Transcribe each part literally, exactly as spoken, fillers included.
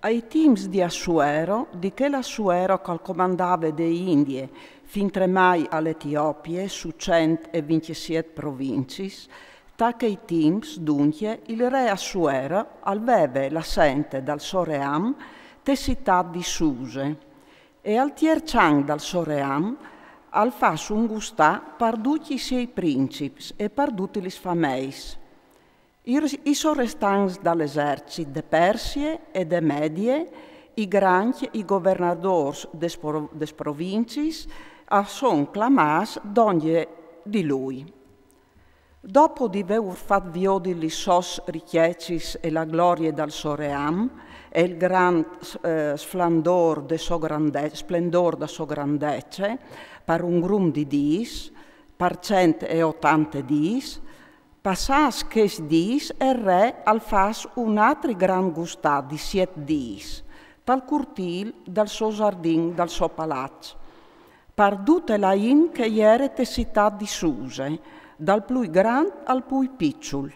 Ai timps di Assuero, di chel Assuero ch'al comandave de Indie fintremai a l'Etiopie su cent e vincisiet provincis, ta chei timps, duncje, il re Assuero al veve la sente dal so ream te citât di Suse, e al tierç an dal so ream al fâs un gustâ par ducj i siei princips e par dutis lis fameis. I, i sorestants dal esercit de Persie e de Medie, i grancj, i governadôrs des pro-, des provincis, a son clamâts dongje di lui. Dopo di vêur fat viodi lis sôs ricjecis e la glorie dal so ream, e il grant, eh, sflandôr de so grande-, splendôr da sô grandece, par un grum di dîs, par cent e otante dîs, passâts chescj dîs, il re al fâs un altri grant gustâ di siet dîs, tal curtîl dal so zardin, dal so palaç, par dute la int che e jere te citât di Suse, dal plui grant al plui piçul.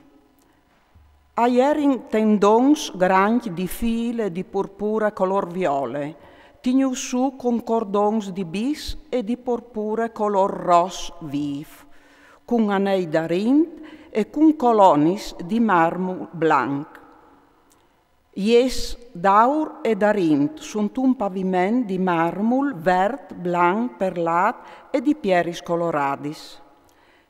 A jerin tendons grancj di fîl e di purpure colôr viole, tignûts sù cun cordons di bis e di purpure colôr ros vîf, cun anei d'arint e cun colonis di marmul blanc. Jets d'aur e d'arint suntun paviment di marmul vert, blanc, perlât e di pieris coloradis.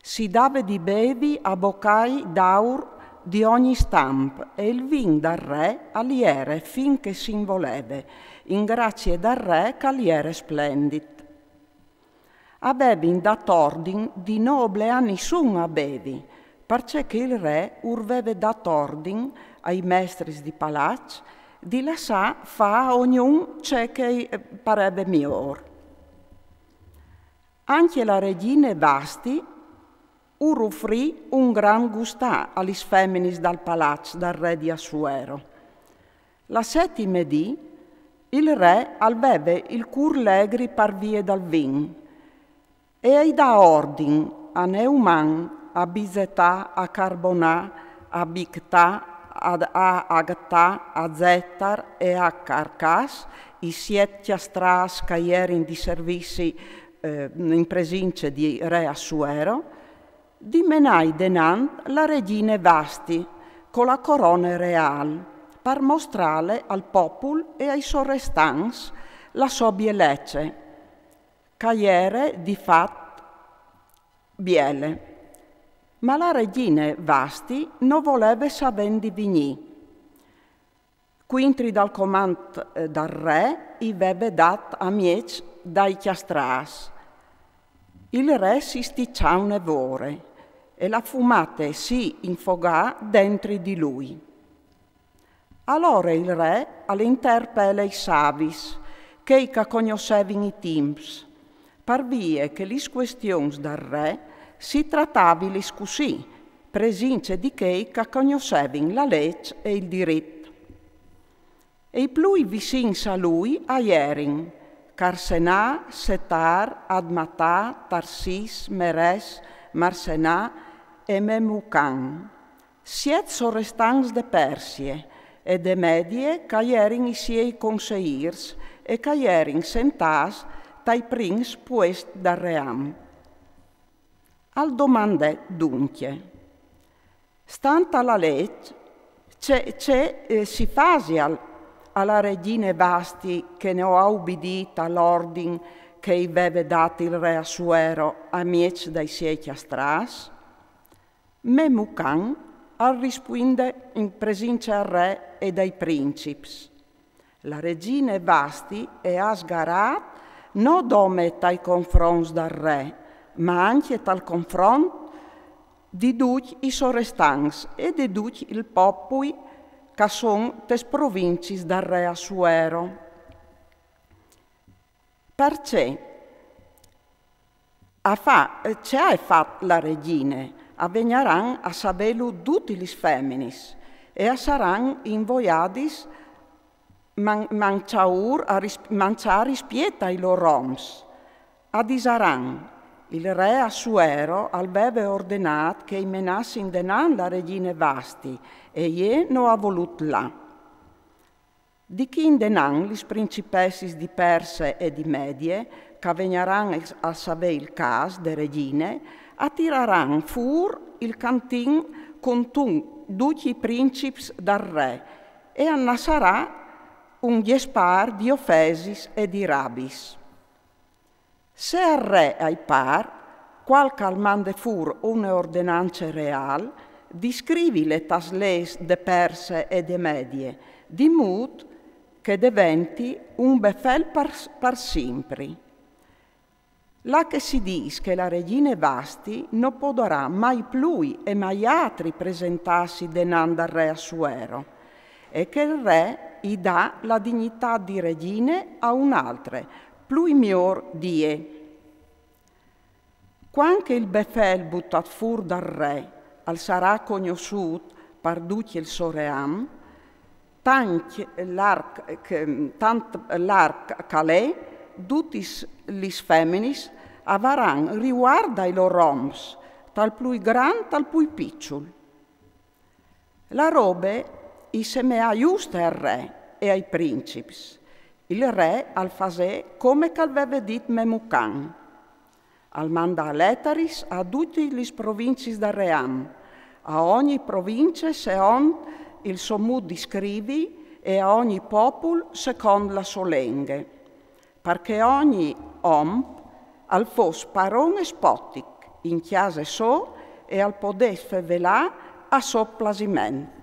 Si dave di bevi a bocâi d'aur di ogni stamp e il vin dal re al jere fin che si 'nt voleve, in gracie dal re ch'al jere splendit. A vevin dât ordin di no obleâ nissun a bevi, parcè che il re ur veve dât ordin ai mestris di palaç di lassâ fâ a ognun ce che i pareve miôr. Ancje la regjine Vasti ur ufrì un grant gustâ a lis feminis dal palaç dal re di Assuero. La setime dì, il re al veve il cûr legri par vie dal vin, e i dà ordin a Neuman, a Bizetà, a Carbonà, a Bictà, a, a Agtà, a Zetar e a Carcas, i siet cjastrâts ch'a jerin di servizi, eh, in presince di re Assuero, di menâi denant la regjine Vasti co la corone reâl, par mostrâle al popul e ai sorestants la sô bielece, ch'a jere di fat biele. Ma la regjine Vasti no voleve savêndi vignî. Cuintri dal comant, eh, dal re i veve dât a mieç dai cjastrâts. Il re si stiçà une vore e la fumate si infogà dentri di lui. Alore il re al interpele i savis, chei ch'a cognossevin i timps, par vie che lis cuestions dal re si tratavilis cussì, presince di chei ch'a cognossevin la leç e il dirit. E i plui vicins a lui a jerin Carsenà, Setar, Admatà, Tarsìs, Merès, Marsenà e Memucan, siet sorestants de Persie e de Medie ch'a jerin i siei conseîrs e ch'a jerin sentâts tai prins puescj dal ream. Al domandè duncje: «Stant a la leç, ce, ce, eh, si fasial a la regjine Vasti che no à ubidît al ordin che i veve dât il re Assuero a mieç dai siei cjastrâts?» Memucan al rispuinde in presince al re e dai princips: «La regjine Vasti e à sgarât no dome tai confronts dal re, ma ancje tal confront di ducj i sorestants e di ducj il popui ch'a son tes provincis dal re Assuero.» Parcè? A fâ, ce à fat la regjine? A vegnaran a savêlu dutis lis feminis e a saran invoiadis man-, mançaur a ris-, mançâ rispiet ai lôr oms. A disaran: «Il re Assuero al veve ordenât che i menassin denant la regjine Vasti e jê no à volût lâ.» Di chi indenant lis principessis di Perse e di Medie, ch'a vegnaran a savè il cas de regjine, a tiraran fûr il cantin contun ducj i princips dal re e a nassarà un gjespâr di ofesis e di rabis. Se al re ai pâr, cuâl ch'al mande fûr une ordenance reâl di scrivile tas lês de Perse e de Medie, di mût che deventi un befel par, par simpri. Là che si dîs che la regjine Vasti no podarà mai plui e mai altri presentâsi denant dal re Assuero, e che il re i dà la dignitât di regjine a une altre, plui miôr di jê. Cuant che il befel butât fûr dal re al sarà cognossût par ducj il so ream, tant larc che, tant larc ch'al è, dutis lis feminis a varan rivuart dai lôr oms, tal plui grant al plui piçul. La robe i semeà juste al re e ai princips. Il re al fasè come ch'al veve dit Memucan. Al mandà letaris a dutis lis provinciis dal ream, a ogni provincie seont il so mût di scrivi e a ogni popul secont la sô lenghe, par che ogni om al fos paron e spotic in cjase sô e al podès fevelâ a so plasiment.